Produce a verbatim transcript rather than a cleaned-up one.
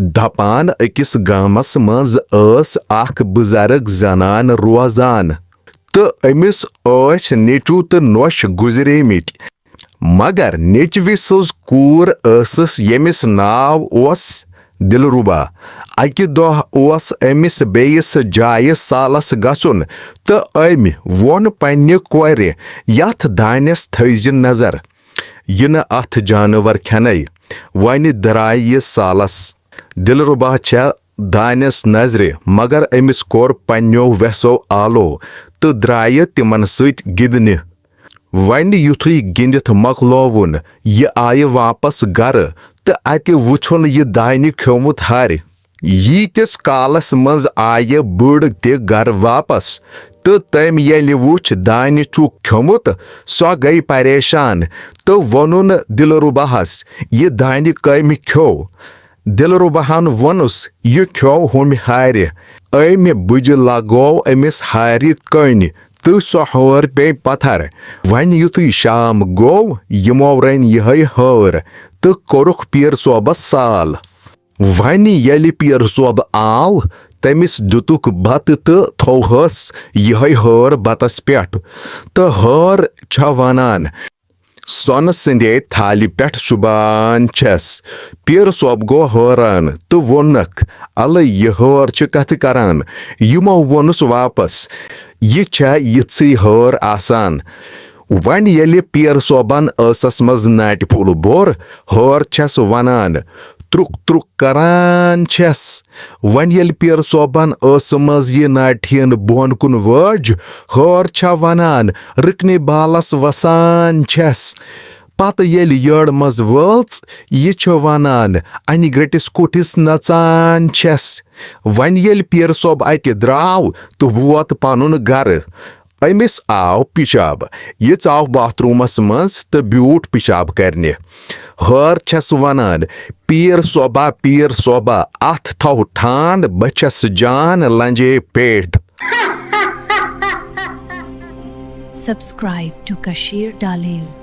دپان، أکِس گامس منٛز ٲس اکھ بُزرگ زنان روزان تہٕ أمِس ٲسۍ نیٚچو تہٕ نۄش گُزریمٕتۍ۔ مگر نیٚچوِ سٕنٛز کوٗر ٲسٕس، ییٚمِس ناو اوس دلربا۔ اکہِ دۄہ اوس أمِس بیٚیِس جایہِ سالس گژھُن تہٕ أمۍ ووٚن پننہِ کورِ، "یتھ دانٮ۪س تھٲوزِ نظر، یہِ نہٕ اتھ جانور کھٮ۪نے۔" وۄنۍ درایہِ یہِ سالس۔ دلربا چھےٚ دانٮ۪س نظرِ، مگر أمِس کوٚر پننیو وٮ۪سو آلو تہٕ درایہِ تِمن سۭتۍ گِنٛدنہِ۔ وۄنۍ یُتھُے گِنٛدِتھ مۄکلووُن، یہِ آیہِ واپس گرٕ تہٕ اتہِ وُچھُن یہِ دانہِ کھیومُت ہارِ۔ ییٖتِس کالس منٛز آیہِ بٕڑ تہِ گرٕ واپس تہٕ تٔمۍ ییٚلہِ وُچھ دانہِ چھُکھ کھیومُت، سۄ گٔیہِ پریشان تہٕ ووٚنُن دلرباہس، "یہِ دانہِ کٔمۍ کھیوٚو؟" دلرباہن ووٚنُس، "یہِ کھیوٚو ہُمہِ ہارِ۔" أمۍ بُجہِ لگوو أمِس ہارِ کٔنۍ تہٕ سۄ ہٲر پیٚیہِ پتھر۔ وۄنۍ یُتھُے شام گوٚو، یِمو رٔنۍ یِہے ہٲر تہٕ کوٚرُکھ پیٖر صٲبس سال۔ وۄنۍ ییٚلہِ پیٖر صٲب آو، تٔمِس دِتُکھ بتہٕ تہٕ تھووہس یِہے ہٲر بتس پٮ۪ٹھ۔ تہٕ ہٲر چھےٚ ونان، "سۄنہٕ سٕنٛدے تھالہِ پٮ۪ٹھ شوٗبان چھَس۔" پیٖر صٲب گوٚو حٲران تہٕ ووٚننکھ، "الہٕ، یہِ ہٲر چھِ کتھٕ کران؟" یِمو ووٚنُس واپس، "یہِ چھےٚ یِژھٕے ہٲر آسان۔" وۄنۍ ییٚلہِ پیٖر صٲبن ٲسس منٛز ناٹہِ پھوٚل بوٚر، ہٲر چھَس ونان، "ترُک ترُک کران چھَس۔" وۄنۍ ییٚلہِ پیٖر صٲبن ٲسہٕ منٛز یہِ ناٹہِ ہِن بۄن کُن وٲج، ہٲر چھےٚ ونان، "رٕکنہِ بالس وسان چھَس۔" پتہٕ ییٚلہِ یٔڑ منٛز وٲژ، یہِ چھِ ونان، "انہِ گرٛٹِس کُٹھِس نژان چھَس۔" وۄنۍ ییٚلہِ پیٖر صٲب اتہِ درٛاو تہٕ ووت پنُن گرٕ، أمِس آو پیشاب۔ یہِ ژاو باتھ روٗمس منٛز تہٕ بیوٗٹھ پیشاب کرنہِ۔ ہٲر چھَس ونان، "پیٖر صٲبا، پیٖر صٲبا، اتھ تھاو ٹھانڈ، بہٕ چھَس جان لنجے پیٹھ۔" Subscribe to Kashir Dalil.